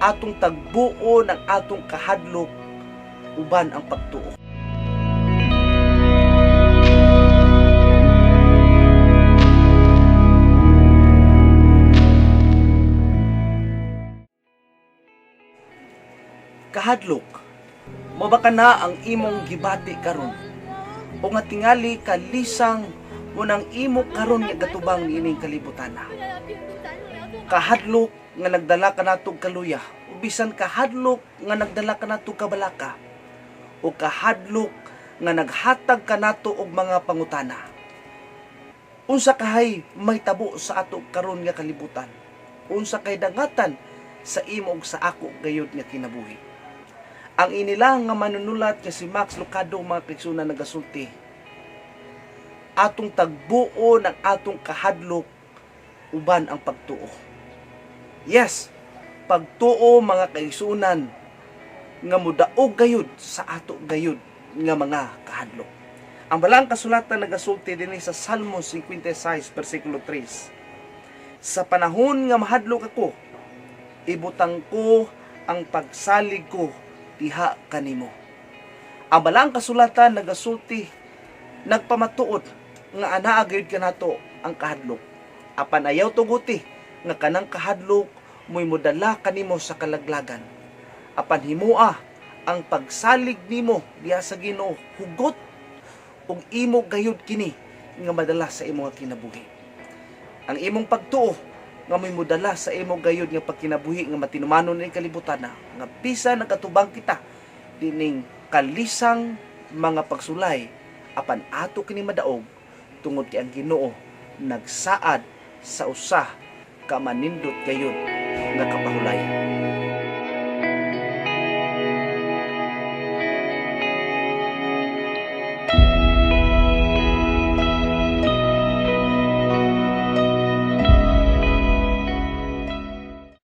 Atong tagbuon ang atong kahadlok uban ang pagtuo. Kahadlok, mao ba kana ang imong gibati karon? O nga tingali kalisang mo nang imo karon nga gatubang niining kalibutan na. Kahadlok nga nagdala kanatog kaluya, o bisan kahadlok nga nagdala kanatog kabalaka, o kahadlok nga naghatag kanato og mga pangutana. Unsa kahay may tabo sa ato karon nga kalibutan? Unsa kay dangatan sa imo ug sa ako gayud nga kinabuhi? Ang inila nga manunulat nga si Max Lucado, mga kaigsuonan, nagasulti, atong tagbuon ang atong kahadlok uban ang pagtuo. Yes, pagtuo, mga kaigsuonan, nga mudaog gayud sa ato gayud nga mga kahadlok. Ang balaang kasulatan nagasulti dinhi sa Salmo 56 versikulo 3. Sa panahon nga mahadlok ako, ibutang ko ang pagsalig ko diha kanimo. Ang balaang kasulatan nagasulti, nagpamatuod nga anaa gayud kanato ang kahadlok. Apan ayaw tuguti nga kanang kahadlok mo'y modala kanimo sa kalaglagan. Apan himoa ang pagsalig nimo diha sa Ginoo hugot ug imo gayud kini nga madala sa imong kinabuhi. Ang imong pagtuo nga mo'y modala sa imong gayud nga pagkinabuhi nga matinumanon ning kalibutan na nga bisan nagatubang kita dining kalisang mga pagsulay, apan ato kini madaog tungod kay ang Ginoo nagsaad sa usa ka manindot gayud nga kapahulayan.